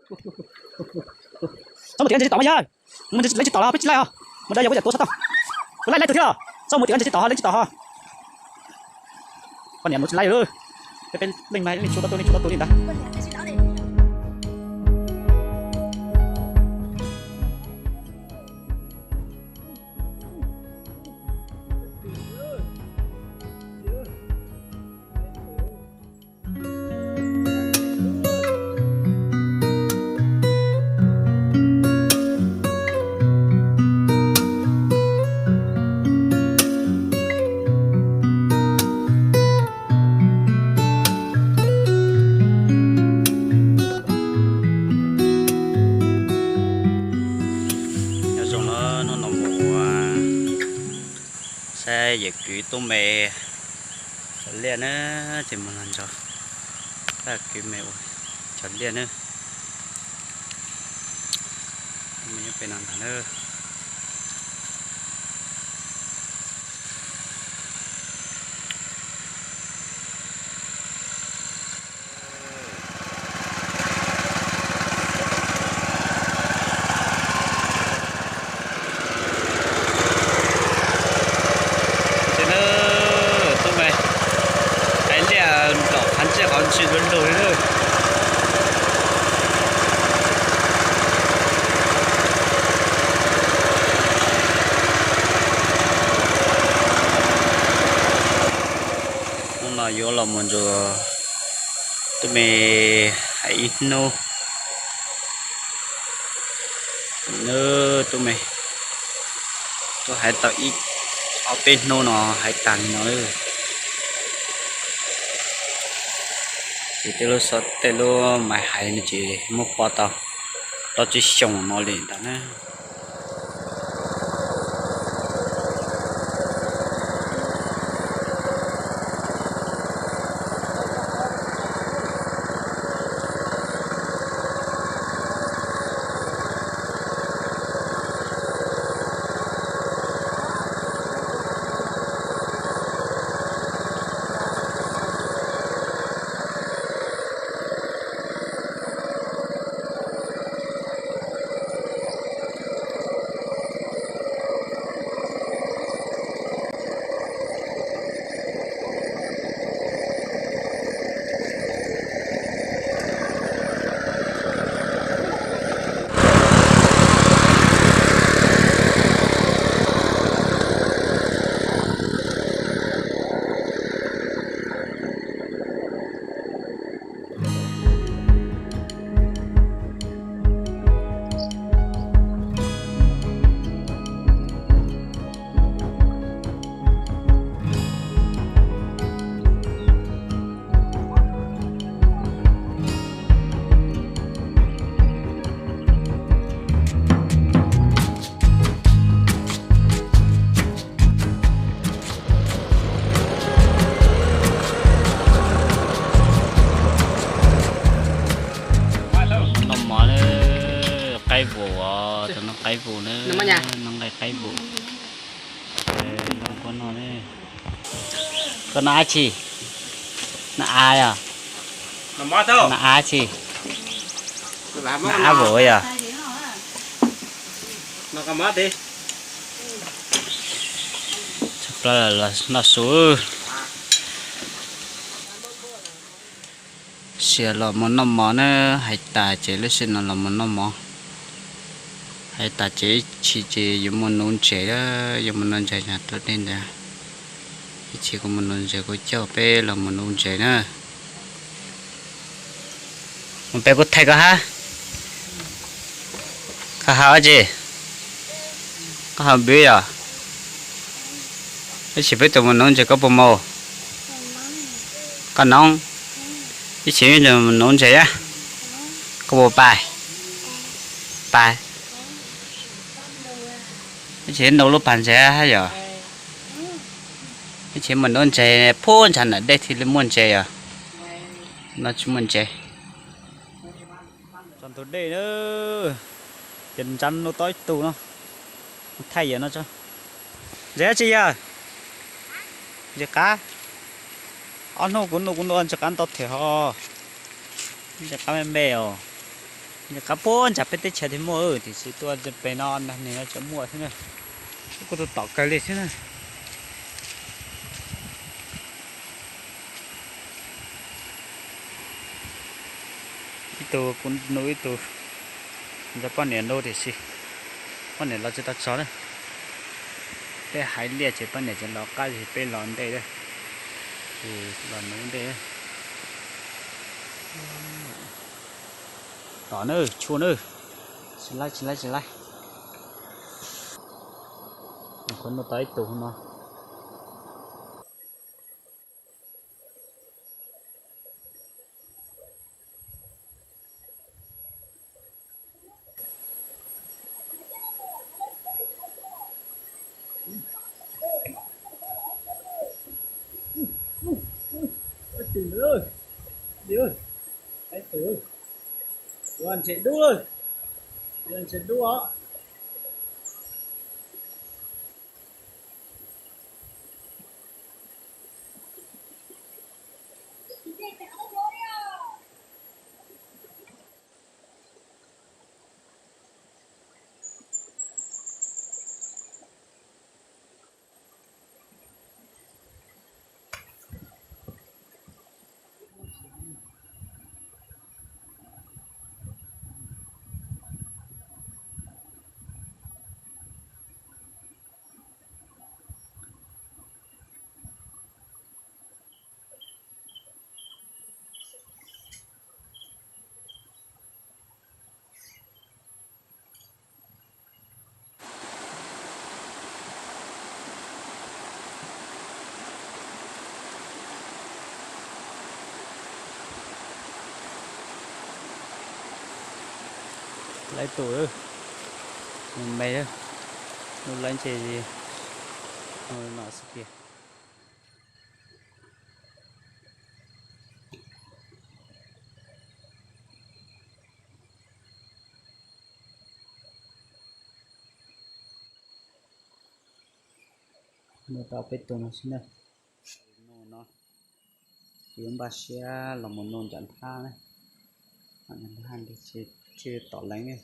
Txhob mus tim ntses tsis tom mas yog, mus ntses tsis tom los peb tsis laij os. Mus da yog kuv yam tua txhob tau. Kuv laij laij tus thiab los txhob mus tim ntses tsis tom ho, leej tsis tom ho. Poj niam mus tsis laij lawm. Peb peb leej mas leej tshuav tau tus, leej tshuav tau tus li ntawd. Nyob zoo na, hnub no mus ua saib yawm kwv tub me cov liaj na, ces mus los nrog kwv me ua cov liaj na. Tub me nyob pem no ntag na. Ces na, tub me hais liaj nplaum qhov ntsej qhov ntsis lug lug li na. Hnub no yuav los mus nrog tub me hais ib hnub. Nws tub me tuaj hais tau ib ob peb hnub no hais tag li no lawm. Ces tej lub xov tej lub mais hais no ces muab pov tau rau tsib xyoos no li ntag na. Noj mov na, qaib vus os, tus no qaib vus na, noj nqaij qaib vus. Koj noj dab tsi? Noj av yog? Noj av tsi? Noj av vus yog? Tshaj plaws los noj su. Sia los mus noj mov na, hais tas ces lub sij no los mus noj mov. Hais tas ces ib chim ces yuav mus nuv ntses, yuav mus nuv ntses yog tus dej ntawd. Ib chim kuv mus nuv ntses kuv coj peb los mus nuv ntses na. Mus pem kuv thaij koj hab. Koj haus dab tsi? Koj haus npib yog? Ib chim peb tus mus nuv ntses koj puas mus? Koj noov. Ib chim mus nuv ntses a, koj puas pais? Pais. Ib chim nuv lub pas ntses hab yog? Ib chim mus nuv ntses puag ntshav nram dej thiaj li muaj ntses yog? No tsis muaj ntses. Tso ntug dej na, ces ntsa nuj tob ib tug no, thaij yam no tso. Ntses dab tsi yog? Ntses qab. Ob hnub kuv nuj kuv nuj ntses qab ntau thiab ho. Ntses qab me me os. Nws qab puag ntsag peb teb chaws thiaj muaj, tiam sis tuaj pem no nag hmo no tseem muaj thiab na. Kuj tau tom kawg li thiab na. Ib tug kuv nug ib tug, nrog poj niam nug tiam sis poj niam los tsis tau txog na. Peb hais liaj ces poj niam tseem los qab, peb los ntej, los nug ntej. Tom na, tshuaj na. Tsis laib, tsis laib, tsis laib. Qhov no tau ib tug no. Ntshe dub, ntshe dub os. Laib tus, me, lub laib ntshe no xwb tiag. Nuj tau peb tug no xwb na. Nuj no, kuv yuav npaj siab los mus nuj ncov nthab na. Ncov nthab tsis tom leev.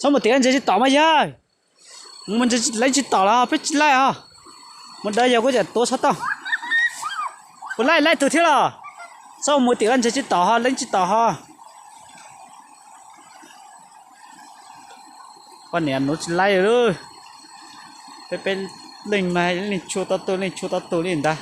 Txhob mus tim ntses tsis tom mas yog, mus ntses leej tsis tom los peb tsis laij os. Mus dawb yog kuj tseem tuav txhob tau. Kuv laij laij tus thiab los. Txhob mus tim ntses tsis tom ho leej tsis tom ho. Poj niam nuv tsis laij lawm. Peb peb leej mas leej tshua tau tus leej tshua tau tus li ntag.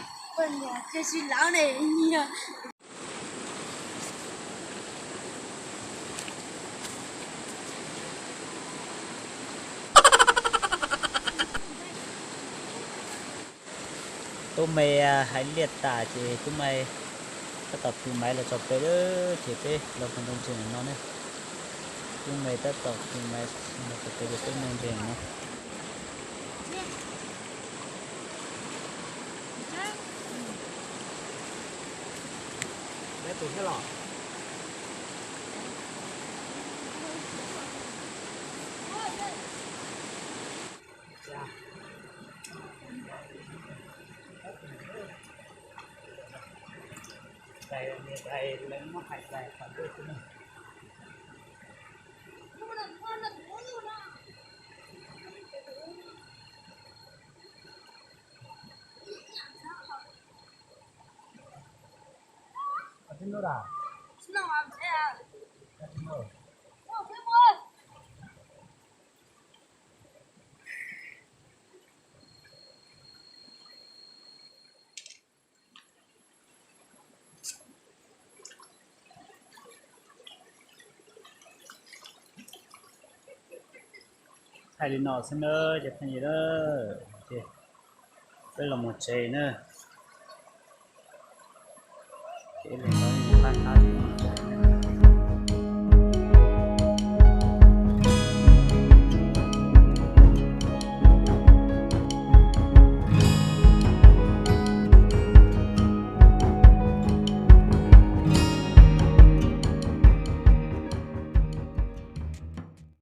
Tub me hais liaj tas ces tub me tab tom tis maiv los txog pem lawm ces peb los mus nrog ntses no ne. Tub me tab tom tis maiv los txog pem ces peb mus nrog ntses no. Thaij li no xwb nawb cov phooj ywg na, ces peb los mus tsev na, ces ib leeg los mus qab qab.